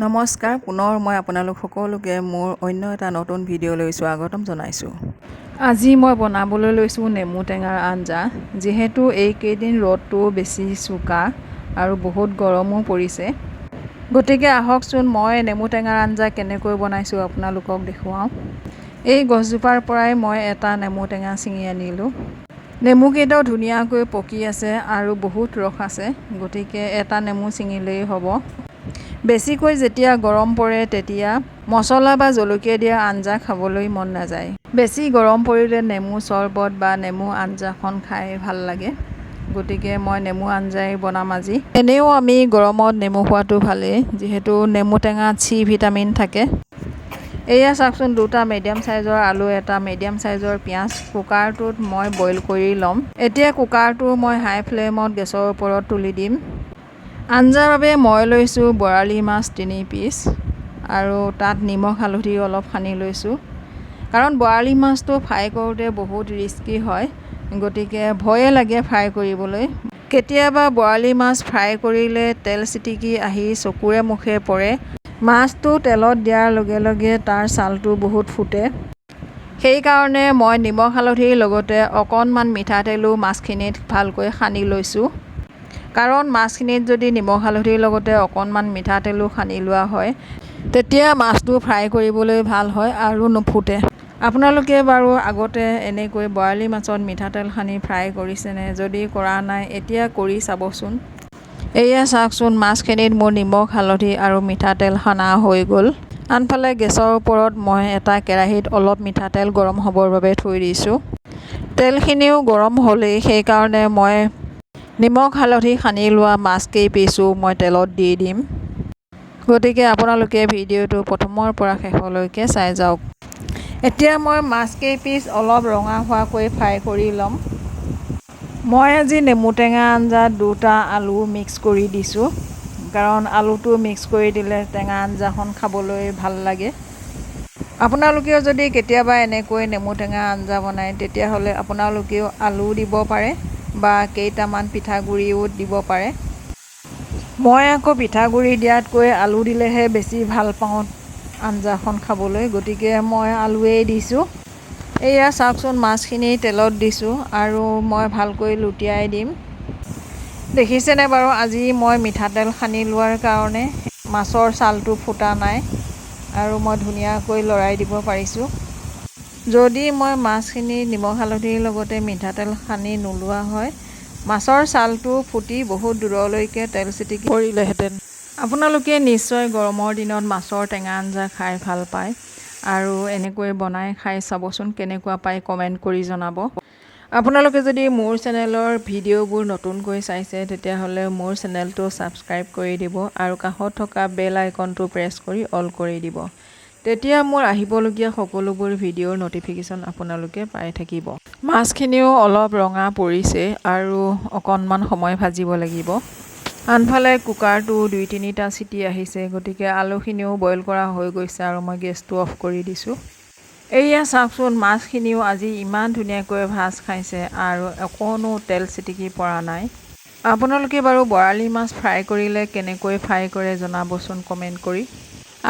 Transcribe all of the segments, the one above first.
নমস্কাৰ, পুনৰ মই আপোনালোক সকলোকে মোৰ অন্য এটা নতুন ভিডিঅ'লৈ স্বাগতম জনাইছোঁ। আজি মই বনাবলৈ লৈছোঁ নেমু টেঙাৰ আঞ্জা। যিহেতু এইকেইদিন ৰ'দটো বেছি চোকা আৰু বহুত গৰমো পৰিছে, গতিকে আহকচোন মই নেমু টেঙাৰ আঞ্জা কেনেকৈ বনাইছোঁ আপোনালোকক দেখুৱাওঁ। এই গছজোপাৰ পৰাই মই এটা নেমু টেঙা ছিঙি আনিলোঁ। নেমুকেইটাও ধুনীয়াকৈ পকি আছে আৰু বহুত ৰস আছে, গতিকে এটা নেমু ছিঙিলেই হ'ব। বেছিকৈ যেতিয়া গৰম পৰে, তেতিয়া মছলা বা জলকীয়া দিয়া আঞ্জা খাবলৈ মন নাযায়। বেছি গৰম পৰিলে নেমু চৰবত বা নেমু আঞ্জাখন খাই ভাল লাগে। গতিকে মই নেমু আঞ্জাই বনাম আজি। এনেও আমি গৰমত নেমু খোৱাটো ভালেই, যিহেতু নেমু টেঙাত চি ভিটামিন থাকে। এয়া চাওকচোন, দুটা মিডিয়াম চাইজৰ আলু, এটা মিডিয়াম চাইজৰ পিঁয়াজ কুকাৰটোত মই বইল কৰি ল'ম। এতিয়া কুকাৰটো মই হাই ফ্লেমত গেছৰ ওপৰত তুলি দিম। আঞ্জাৰ বাবে মই লৈছোঁ বৰালি মাছ 3 পিচ আৰু তাত নিমখ হালধি অলপ সানি লৈছোঁ, কাৰণ বৰালি মাছটো ফ্ৰাই কৰোঁতে বহুত ৰিস্কি হয়, গতিকে ভয়ে লাগে ফ্ৰাই কৰিবলৈ। কেতিয়াবা বৰালি মাছ ফ্ৰাই কৰিলে তেল চিটিকি আহি চকুৰে মুখে পৰে। মাছটো তেলত দিয়াৰ লগে লগে তাৰ ছালটো বহুত ফুটে। সেইকাৰণে মই নিমখ হালধিৰ লগতে অকণমান মিঠাতেলো মাছখিনিত ভালকৈ সানি লৈছোঁ, কাৰণ মাছখিনিত যদি নিমখ হালধিৰ লগতে অকণমান মিঠাতেলো সানি লোৱা হয়, তেতিয়া মাছটো ফ্ৰাই কৰিবলৈ ভাল হয় আৰু নুফুটে। আপোনালোকে বাৰু আগতে এনেকৈ বৰালি মাছত মিঠাতেল সানি ফ্ৰাই কৰিছেনে? যদি কৰা নাই, এতিয়া কৰি চাবচোন। এয়া চাওকচোন, মাছখিনিত মোৰ নিমখ হালধি আৰু মিঠাতেল সানা হৈ গ'ল। আনফালে গেছৰ ওপৰত মই এটা কেৰাহীত অলপ মিঠাতেল গৰম হ'বৰ বাবে থৈ দিছোঁ। তেলখিনিও গৰম হ'লেই, সেইকাৰণে মই নিমখ হালধি সানি লোৱা মাছ কেইপিচো মই তেলত দি দিম। গতিকে আপোনালোকে ভিডিঅ'টো প্ৰথমৰ পৰা শেষলৈকে চাই যাওক। এতিয়া মই মাছ কেইপিচ অলপ ৰঙা হোৱাকৈ ফ্ৰাই কৰি ল'ম। মই আজি নেমু টেঙা আঞ্জাত দুটা আলু মিক্স কৰি দিছোঁ, কাৰণ আলুটো মিক্স কৰি দিলে টেঙা আঞ্জাখন খাবলৈ ভাল লাগে। আপোনালোকেও যদি কেতিয়াবা এনেকৈ নেমু টেঙা আঞ্জা বনায়, তেতিয়াহ'লে আপোনালোকেও আলু দিব পাৰে বা কেইটামান পিঠাগুড়িও দিব পাৰে। মই আকৌ পিঠাগুড়ি দিয়াতকৈ আলু দিলেহে বেছি ভাল পাওঁ আঞ্জাখন খাবলৈ, গতিকে মই আলুৱেই দিছোঁ। এয়া চাওকচোন, মাছখিনি তেলত দিছোঁ আৰু মই ভালকৈ লুটিয়াই দিম। দেখিছেনে বাৰু, আজি মই মিঠাতেল সানি লোৱাৰ কাৰণে মাছৰ ছালটো ফুটা নাই আৰু মই ধুনীয়াকৈ লৰাই দিব পাৰিছোঁ। যদি মই মাছখিনি নিমখ হালধিৰ লগতে মিঠাতেল সানি নোলোৱা হয়, মাছৰ ছালটো ফুটি বহুত দূৰলৈকে তেল চিটিকি পৰিলেহেঁতেন। আপোনালোকে নিশ্চয় গৰমৰ দিনত মাছৰ টেঙা আঞ্জা খাই ভাল পায় আৰু এনেকৈ বনাই খাই চাবচোন, কেনেকুৱা পায় কমেণ্ট কৰি জনাব। আপোনালোকে যদি মোৰ চেনেলৰ ভিডিঅ'বোৰ নতুনকৈ চাইছে, তেতিয়াহ'লে মোৰ চেনেলটো ছাবস্ক্ৰাইব কৰি দিব আৰু কাষত থকা বেল আইকনটো প্ৰেছ কৰি অল কৰি দিব। তেতিয়া মোৰ আহিবলগীয়া সকলোবোৰ ভিডিঅ'ৰ ন'টিফিকেশ্যন আপোনালোকে পাই থাকিব। মাছখিনিও অলপ ৰঙা পৰিছে আৰু অকণমান সময় ভাজিব লাগিব। আনফালে কুকাৰটো দুই তিনিটা চিটি আহিছে, গতিকে আলুখিনিও বইল কৰা হৈ গৈছে আৰু মই গেছটো অফ কৰি দিছোঁ। এয়া চাওকচোন, মাছখিনিও আজি ইমান ধুনীয়াকৈ ভাজ খাইছে আৰু অকণো তেল চিটিকি পৰা নাই। আপোনালোকে বাৰু বৰালি মাছ ফ্ৰাই কৰিলে কেনেকৈ ফ্ৰাই কৰে, জনাবচোন কমেণ্ট কৰি।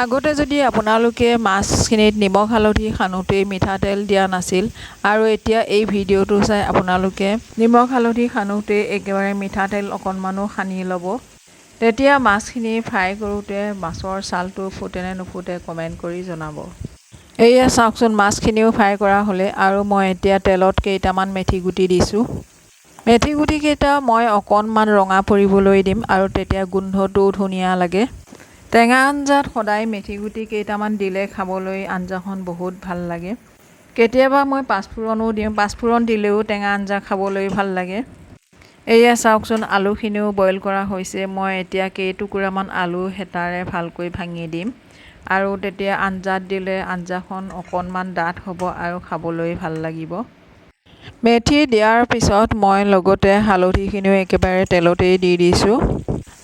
আগতে যদি আপোনালোকে মাছখিনিত নিমখ হালধি সানোতেই মিঠাতেল দিয়া নাছিল আৰু এতিয়া এই ভিডিঅ'টো চাই আপোনালোকে নিমখ হালধি সানোতেই একেবাৰে মিঠাতেল অকণমানো সানি ল'ব, তেতিয়া মাছখিনি ফ্ৰাই কৰোঁতে মাছৰ ছালটো ফুটেনে নুফুটে কমেণ্ট কৰি জনাব। এয়া চাওকচোন, মাছখিনিও ফ্ৰাই কৰা হ'লে আৰু মই এতিয়া তেলত কেইটামান মেথি গুটি দিছোঁ। মেথি গুটিকেইটা মই অকণমান ৰঙা পৰিবলৈ দিম আৰু তেতিয়া গোন্ধটোও ধুনীয়া লাগে। টেঙা আঞ্জাত সদায় মেথি গুটি কেইটামান দিলে খাবলৈ আঞ্জাখন বহুত ভাল লাগে। কেতিয়াবা মই পাঁচফোৰণো দিওঁ। পাঁচফোৰণ দিলেও টেঙা আঞ্জা খাবলৈ ভাল লাগে। এয়া চাওকচোন, আলুখিনিও বইল কৰা হৈছে। মই এতিয়া কেইটুকুৰামান আলু হেতাৰে ভালকৈ ভাঙি দিম আৰু তেতিয়া আঞ্জাত দিলে আঞ্জাখন অকণমান ডাঠ হ'ব আৰু খাবলৈ ভাল লাগিব। মেথি দিয়াৰ পিছত মই লগতে হালধিখিনিও একেবাৰে তেলতেই দি দিছোঁ।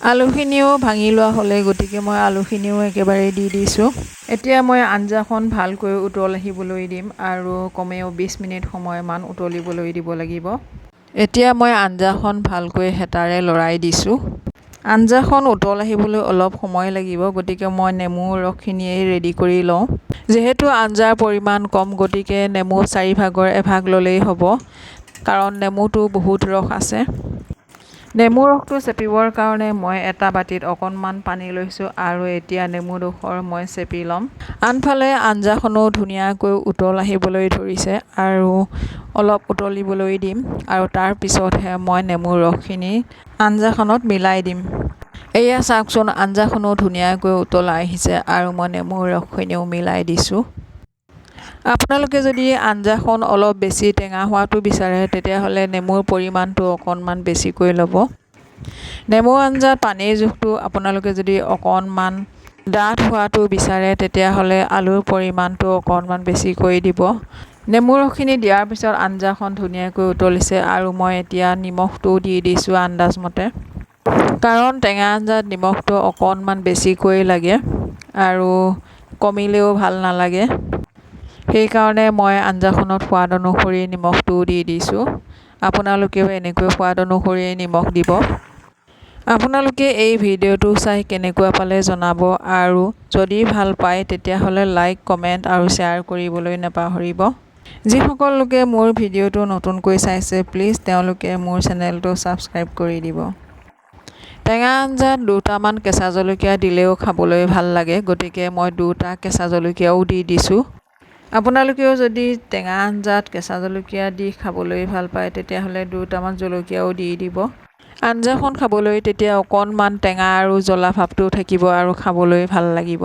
আলুখিনিও ভাঙি লোৱা হ'লে, গতিকে মই আলুখিনিও একেবাৰে দি দিছোঁ। এতিয়া মই আঞ্জাখন ভালকৈ উতল আহিবলৈ দিম আৰু কমেও 20 মিনিট সময়মান উতলিবলৈ দিব লাগিব। এতিয়া মই আঞ্জাখন ভালকৈ হেতাৰে লৰাই দিছোঁ। আঞ্জাখন উতল আহিবলৈ অলপ সময় লাগিব, গতিকে মই নেমুৰ ৰসখিনিয়েই ৰেডি কৰি লওঁ। যিহেতু আঞ্জাৰ পৰিমাণ কম, গতিকে নেমু চাৰিভাগৰ এভাগ ল'লেই হ'ব, কাৰণ নেমুটো বহুত ৰস আছে। নেমু ৰসটো চেপিবৰ কাৰণে মই এটা বাতিত অকণমান পানী লৈছোঁ আৰু এতিয়া নেমুডোখৰ মই চেপি ল'ম। আনফালে আঞ্জাখনো ধুনীয়াকৈ উতল আহিবলৈ ধৰিছে আৰু অলপ উতলিবলৈ দিম আৰু তাৰ পিছতহে মই নেমুৰ ৰসখিনি আঞ্জাখনত মিলাই দিম। এয়া চাওকচোন, আঞ্জাখনো ধুনীয়াকৈ উতল আহিছে আৰু মই নেমুৰ ৰসখিনিও মিলাই দিছোঁ। আপোনালোকে যদি আঞ্জাখন অলপ বেছি টেঙা হোৱাটো বিচাৰে, তেতিয়াহ'লে নেমুৰ পৰিমাণটো অকণমান বেছিকৈ ল'ব। নেমু আঞ্জাত পানীৰ জোখটো আপোনালোকে যদি অকণমান ডাঠ হোৱাটো বিচাৰে, তেতিয়াহ'লে আলুৰ পৰিমাণটো অকণমান বেছিকৈ দিব। নেমু ৰসখিনি দিয়াৰ পিছত আঞ্জাখন ধুনীয়াকৈ উতলিছে আৰু মই এতিয়া নিমখটোও দি দিছোঁ আন্দাজমতে, কাৰণ টেঙা আঞ্জাত নিমখটো অকণমান বেছিকৈ লাগে আৰু কমিলেও ভাল নালাগে। সেইকাৰণে মই আঞ্জাখনত সোৱাদ অনুসৰি নিমখটোও দি দিছোঁ। আপোনালোকেও এনেকৈ সোৱাদ অনুসৰি নিমখ দিব। আপোনালোকে এই ভিডিঅ'টো চাই কেনেকুৱা পালে জনাব আৰু যদি ভাল পায়, তেতিয়াহ'লে লাইক, কমেণ্ট আৰু শ্বেয়াৰ কৰিবলৈ নাপাহৰিব। যিসকল লোকে মোৰ ভিডিঅ'টো নতুনকৈ চাইছে, প্লিজ তেওঁলোকে মোৰ চেনেলটো ছাবস্ক্ৰাইব কৰি দিব। টেঙা আঞ্জাত দুটামান কেঁচা জলকীয়া দিলেও খাবলৈ ভাল লাগে, গতিকে মই দুটা কেঁচা জলকীয়াও দি দিছোঁ। আপোনালোকেও যদি টেঙা আঞ্জাত কেঁচা জলকীয়া দি খাবলৈ ভাল পায়, তেতিয়াহ'লে দুটামান জলকীয়াও দি দিব। আঞ্জাখন খাবলৈ তেতিয়া অকণমান টেঙা আৰু জ্বলা ভাৱটোও থাকিব আৰু খাবলৈ ভাল লাগিব।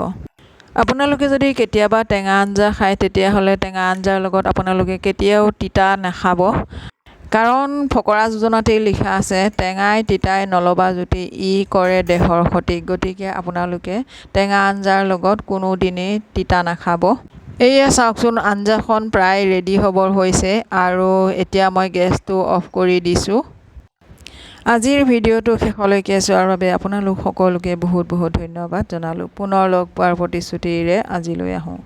আপোনালোকে যদি কেতিয়াবা টেঙা আঞ্জা খায়, তেতিয়াহ'লে টেঙা আঞ্জাৰ লগত আপোনালোকে কেতিয়াও তিতা নাখাব, কাৰণ ফকৰা যোজনাতেই লিখা আছে, "টেঙাই তিতাই নলবা জুতি, ই কৰে দেহৰ ক্ষতি"। গতিকে আপোনালোকে টেঙা আঞ্জাৰ লগত কোনো দিনেই তিতা নাখাব। এয়া চাওকচোন, আঞ্জাখন প্ৰায় ৰেডি হ'বৰ হৈছে আৰু এতিয়া মই গেছটো অফ কৰি দিছোঁ। আজিৰ ভিডিঅ'টো শেষলৈকে চোৱাৰ বাবে আপোনালোক সকলোকে বহুত বহুত ধন্যবাদ জনালোঁ। পুনৰ লগ পোৱাৰ প্ৰতিশ্ৰুতিৰে আজিলৈ আহোঁ।